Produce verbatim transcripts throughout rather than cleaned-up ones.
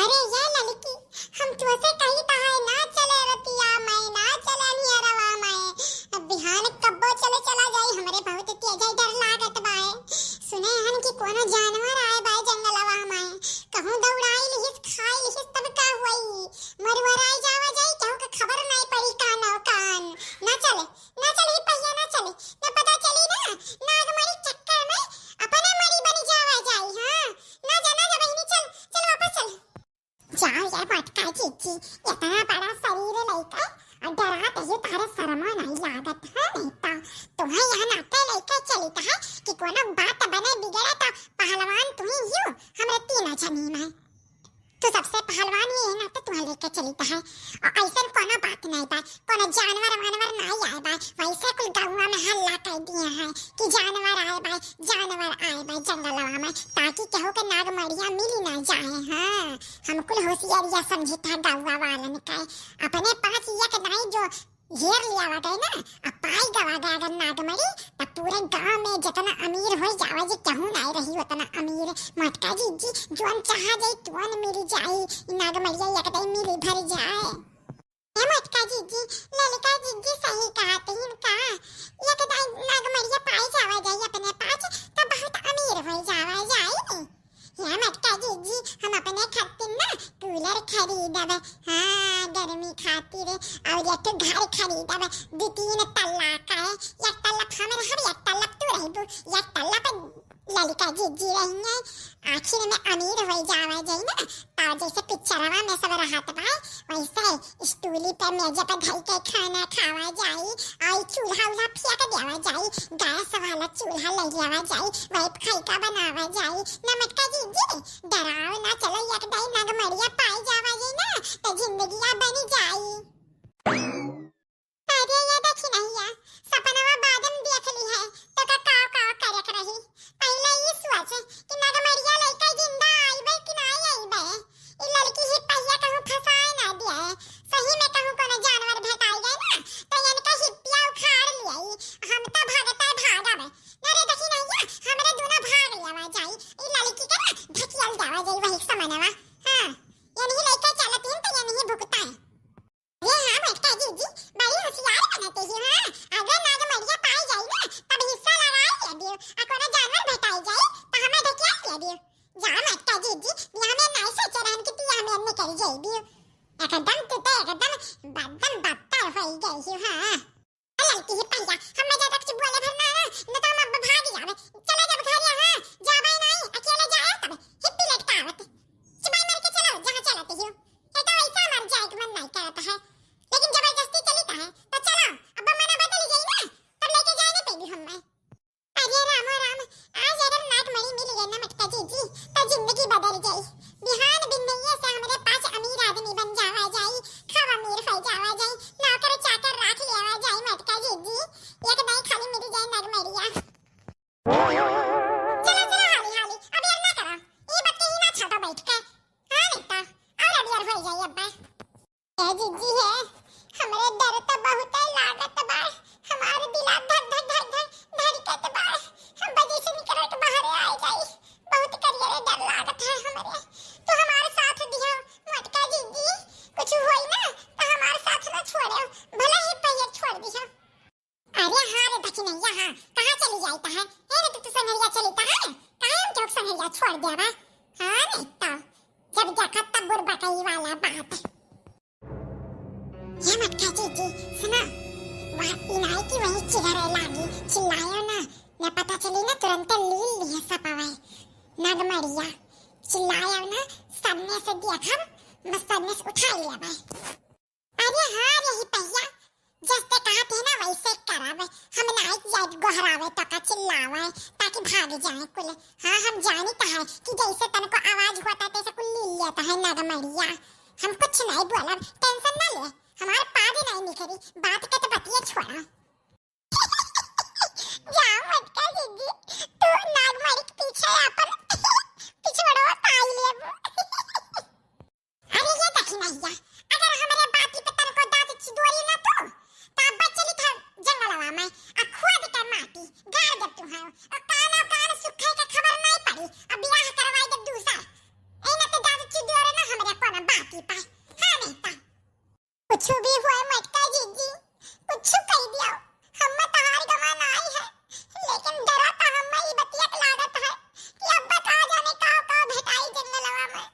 अरे ये ललकी, हम तुहसे कही त है ना चले रतिया में, ना चले नियरवा में। अब बिहान कब्बो चले चला जाई, हमरे बहुत तेज डर लागत बाए। सुने हन कि कोनो जानवर आए बाए जंगलवा में, कहूँ दौड़ाई लिहिस, खाई लिहिस तब का हुई, मरुअराई जावा जाई, कहूँ के खबर नाई पड़ी कान कान। ना चले, ना चले पहिया, ना चले, ना पता चली ना, नागमणि चक्कर में अपने मरी बनी जावा जाई। हाँ, ना जा, ना जा बहिनी, चल, चल वापस चल। जाओ ये मोटका जीजी, इतना बड़ा शरीर लइके और डरात ही तारे शर्मो नहीं लागत है, नहीं तो तुम्हें यहाँ नाते लइके चलित है कि कोनो बात बने बिगड़े तो पहलवान तुम्ही यू हमरे तीनों जनी में। तू सबसे पहलवान ही है ना, तो तुम्हें लेके चलित है। और ऐसन कोनो बात नहीं बा, कोनो जानवर वानवर नहीं आए बा। वैसे कुल गौवा में हल्ला कर दिए हैं कि जानवर आए बा, जानवर आए बा जंगलवा में, ताकि केहू के नागमड़िया मिली ना जाए। हाँ, हम कुल होशियारिया समझित है गौवा वालन के। अपने पास एक दाई जो हेर लियावा गए ना, आ पाई गवा गए अगर नागमणि, तब पूरे गांव में जितना अमीर हो जावा जी, केहू नाई रही उतना अमीर। मोटका जीजी, जोन चाहा जाई, तुअन मिल जाई। ई नागमणिया एक दाई मिली भर जाए। ए मोटका जीजी, ललिका जीजी सही कहा तहीन का, एक दाई नागमणिया पाई जावा जाई अपने पास, तब बहुत अमीर हो जावा जाई। या मोटका जीजी, हम अपने खातिर ना कूलर खरीदब, हाँ, गर्मी खातिर, और एक ठो घर खरीदब, दू तीन तल्ला का है, एक तल्ला हम रहब, एक तल्ला तू रहबू, एक तल्ला पे ललिका जीजी रही है। आखिर में अमीर हो जावा जाई ना, तो जैसे पिक्चरवा में सब रहत बा, वैसे स्टूली पे मेज पे धई के खाना खावा जाई, और चूल्हा उल्हा फेंक देवा जाई, गैस वाला चूल्हा ले लेवा जाई, वही पे खइका बनावा जाई। ना मोटका जीजी, डराओ ना, चलो एक दाई नागमड़िया पाई जावा जाई ना, तो जिंदगिया बनी जाई। अरे ये देखी नहिया, सपनवा बाद में देख ली है, तो का काव काव करे के रही। पहले ई सोच कि नागमड़िया लइका जिंदा आइबे कि नाई आइबे। ई ललकी ही पहिया कहूँ फंसाए ना दिए। सही में कहूँ कोनो जानवर भेटाई गए ना, तो इनका हिप्पिया उखाड़ लियाई। हम तो भागता भागब। ना रे देखी नहिया, हमरे दूनो भाग लेवा जाई। ई ललकी के ना ढकियल देवा जाई वही समनवा। हाँ, यनही लइका चलत इन तो यनही भुगता है। अरे हाँ मोटका जीजी, बड़ी होशियार बनत ही, हाँ। अगर नागमड़िया पाई जाई ना, तब हिस्सा लड़ाई लेबियो, आ कोनो जानवर भेटाई जाई, त हमें ढकिया लेबियो। जा मोटका जीजी, बियाह में नाई सोचे रहन कि तू हमें निकल जाइबियो। एकदम तू तो एकदम बदम बदतर होई गई हो, हाँ। ललकी ही पहिया, हमें ज्यादा कुछ बोले भर ना, न तो हम अब भाग जावे। चला जब घर यहाँ, जावे नाई, अकेले जाए तब, हिप्पी लटकावत। चुपाई मार के चलो, जहाँ चलत ही हो। ये तो वैसा हमार जाए के मन नहीं करत है, लेकिन जबरदस्ती चलित है, तो चलो, अब मना बदल जाई ना, तब लेके जाए नहीं पैबी हमें। अरे रामो राम, आज अगर नागमणि मिल गए ना मोटका जीजी, तो जिंदगी बदल जाई। बिहान बिन्नैया से हमरे पास अमीर आदमी बन जावा जाई, खावा अमीर हो जावा जाई, नौकर चाकर राख लेवा जाई मोटका जीजी। एक दाई खाली मिल जाए नागमड़िया। चलो, चलो, हाली, हाली, अब यार ना करो। ई बात कहीं ना छाटो बैठ के। हाँ, नहीं तो, और अब यार हो जाए अब्बा। ए जीजी है, हमरे डर तो बहुत है लागत बा। हमार दिला धक, धक, धक, धक, धड़कत बा। हम बजे से निकल के बाहर आ जाई। बहुत करियर डर लागत है हमरे। तो हमारे साथ दिया, मोटका जीजी, कुछ होई ना, तो हमारे साथ ना छोड़ो। भले ही पैर छोड़ दिया। अरे हाँ रे दखिनैया, हाँ, कहाँ चली जाइत है? ए रे, तू, तू संगरिया चलित है? काहे हम केहू के संगरिया छोड़ देबा? हाँ, नहीं तो, जब देखा तब बुरबकई वाला बात। ये मोटका जीजी, सुना, वह इनाई की वही चिल्लाए लागी, चिल्लायो ना, न पता चली ना, तुरंत लील लिहे सपावे। नागमड़िया, चिल्लायो ना, सामने से देखब, बस सामने से उठा लिया भाई। अरे हाँ रे हिपैया, जैसे कहत है ना वैसे करब। हम नाई जाइब गोहरावे तो का चिल्लावे ताकि भाग जाए कुल। हाँ, हम जानित है कि जैसे तनको आवाज होता तैसे कुल लील लेता है नागमड़िया। हम कुछ नहीं बोलब, tension ना ले, हमार पाद नहीं निकली, बात के तो बतिये छोड़ा। जा मोटका जीजी, तू नागमणि के पीछे अपन पिछोड़वा पाई लेबू। अरे ये दखिनैया, अगर हमरे बाती पे तनको दाँत चिदोरी ना तू, तो अब चली था जंगलवा में, आ खोद के माटी गाड़ देब तू है, और कानो कान सुखे के खबर नहीं पड़ी, अब बियाह करवाई देब दूसर। ए ना तो दाँत चिदोरे ना हमरे कुछ भी हुए मोटका जिज्जी, कुछ कह दियो, हम तहार गवा नाई है, लेकिन डरा तो हम ई बतिया के लागत है कि अब का जाने का का भेटाई जंगलवा में।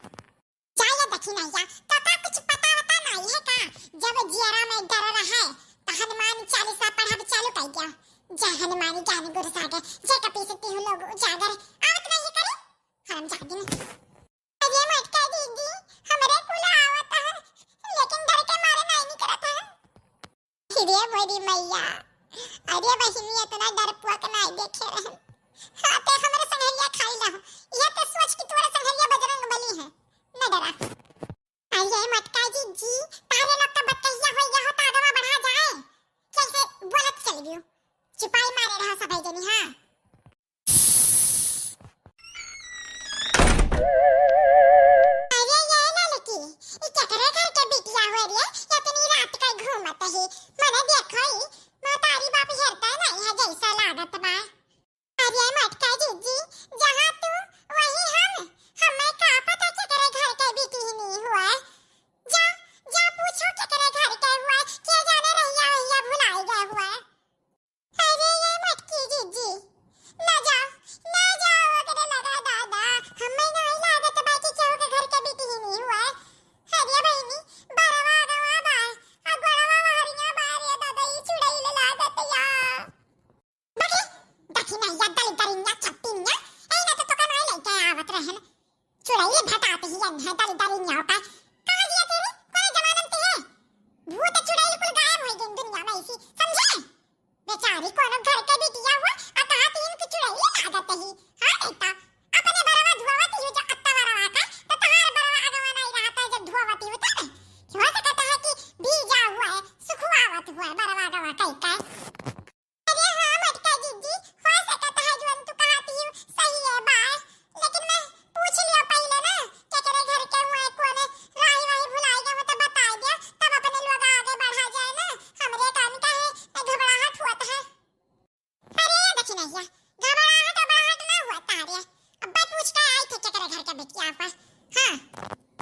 जा ये देखी नहीं जा, तो का कुछ पता वता नहीं है का? जब जियरा में डर रहे, तो हनुमान चालीसा पढ़ब चालू कर दिया। जय हनुमान ज्ञान गुण सागर, जय कपीस तिहु लोक उजागर। आवत नहीं है करे? हरम जागिन। अरे मोटका जिज्जी, हमरे कुल आवत है, लेकिन डर के मारे नहीं निकलत है। अरे मोरी मैया, अरे बहिनी, इतना डरपुआ के नाई देखे रहन। हाँ, ते हमरे संघरिया खाई ला हो। यह ते सोच कि तोरे संघरिया बजरंग बली है। न डरा। अरे मोटका जिज्जी, तारे लोग का बतकहिया होई गया हो, तो आगवा बढ़ा जाए। कैसे बोलत चल गयो? चुपाई मारे रहा सबै जनी, हाँ। अरे ये ललकी, ई केकरे घर के बिटिया हुए रे? इतनी रात का घूमत ही। मने देखो ई, महतारी बाप हेरता नहीं है जैसा लागत बा। अरे मोटका जिज्जी, जहाँ तू वही हम, हमें का पता केकरे घर के बिटिया नहीं हुआ। जा, जा पूछो केकरे घर के हुआ, के जाने रहिया वहिया भुलाई गए हुआ। अरे ये मोटकी जिज्जी, ना जाओ, ना जाओ ओकरे लगा दादा, हमें नहीं लागत बा कि केहू के घर के बिटिया नहीं हुआ। अरे बहिनी, बरवा गवा बा, आ गोड़वा वहरिया बा रे दादा, ई चुड़ैल लागत या। बाकी देखी नहीं या दलिदरिया छट्टिनिया, ए ना तो तोका नहीं लेके आवत रहन। चुड़ैल भेटात ही अन्हे दलिदरिया का। कहाँ गया तेरे? कोने जमानम ते है? भूत चुड़ैल कुल गायब हो गए दुनिया में ऐसी, समझे? बेचारी कोनो घर के बिटिया हुआ, आ कहा तीन की चुड़ैल लागत ही। हाँ बेटा, अपने बरवा धुआवत ही जो अत्ता बरवा का, तो तहार बरवा अगवा नहीं रहता जब धुआवत ही होता ना। हो सकता है कि भीजा हुआ है, सुखुआवत हुआ है बरवा गवा कई का। अरे हाँ मोटका जिज्जी, हो सकत है जौन तू कहत ही सही है बाय, लेकिन मैं पूछ लियो पहिले ना, केकरे घर के हुआ है, कौन है, राही वाही भुलाई गए हो तो बताई दिया, तब अपने लोग आगे बढ़ा जाए ना, हमरे कान का है, ए घबराहट हुआ है। अरे ये देखी नहीं है, घबराहट घबराहट ना हुआ तारे, अब पूछ के आई थे केकरे घर के बिटिया पर। हाँ,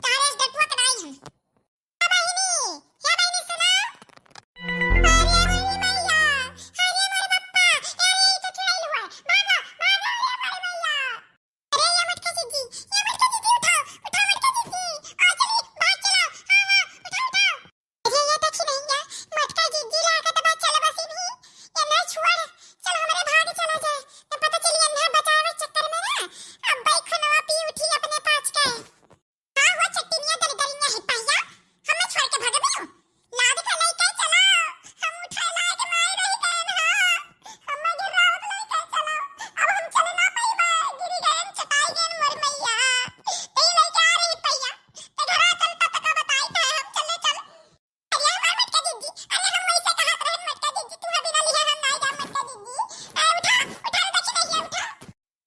तारे डटुआ कराई हम। हे बहिनी, हे बहिनी सुनो। अरे मोरी मैया, अरे मोरे बप्पा, अरे ई तो चुड़ैल हुआ। भागो, भागो, अरे मोरे मैया। अरे ये मोटका जिज्जी, ये मोटका जिज्जी उठाओ, उठाओ मोटका जिज्जी। आ चली, भाग चलो, हाँ, हाँ, उठाओ, उठाओ। अरे ये देखी नहीं है, मोटका जिज्जी लागत बा चल बसी नहीं। ये ना छोड़, चल हमरे भाग चला जाए। न पता चली अन्हा बचावे चक्कर में ना, अब भाई खुनवा पी उठी अपने पाँच के। हाँ, वो चट्टिनिया दलिदरिया है पहिया, हमें छोड़ के भागबे हो? लाद के लेके चलो, हम उठा लाए के माई रही गए ना। हमें गिरावत लेके चलो, अब हम चल ना पाइबे, गिरी गए, चटाई गए मोर मैया। ते लेके आ रही पहिया, ते घरा चल तब तक बताई था, हम चले चल। अरे हमार मोटका जिज्जी, अरे हम वैसे कहत रहन मोटका जिज्जी, तू अभी ना लिया, हम ना जाब मोटका जिज्जी। अरे उठा, उठा रे दक्षिणैया, उठा।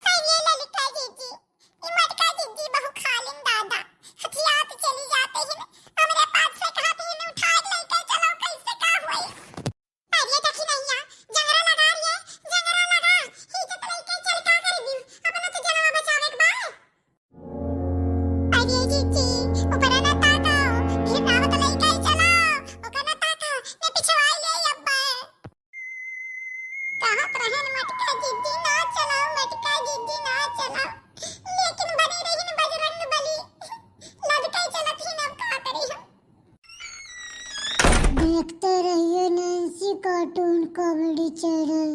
अरे ललिका जिज्जी, ई मोटका जिज्जी बहु खालिन दादा, हथियात चली जाते ही न, हमरे पास से कहत ही न उठा के लेके चलो, कैसे का होई? अरे दक्षिणैया, जंगरा लगा रे, जंगरा लगा, ही जत लेके चल का करबी, अपना तो जनवा बचावे के बा। अरे जिज्जी, ऊपर ना ताकाओ, फिर नाव तो लेके चलो, ओकर ना ताकाओ, ने पिछवाई ले अब्बा। कहत रहन मोटका जिज्जी ना चलाओ, मोटका जिज्जी ना चलाओ, लेकिन बने रहिन बजरंग बली, लदके चलत ही ना का करी हम। देखते रहिए नैन्सी कार्टून कॉमेडी चैनल।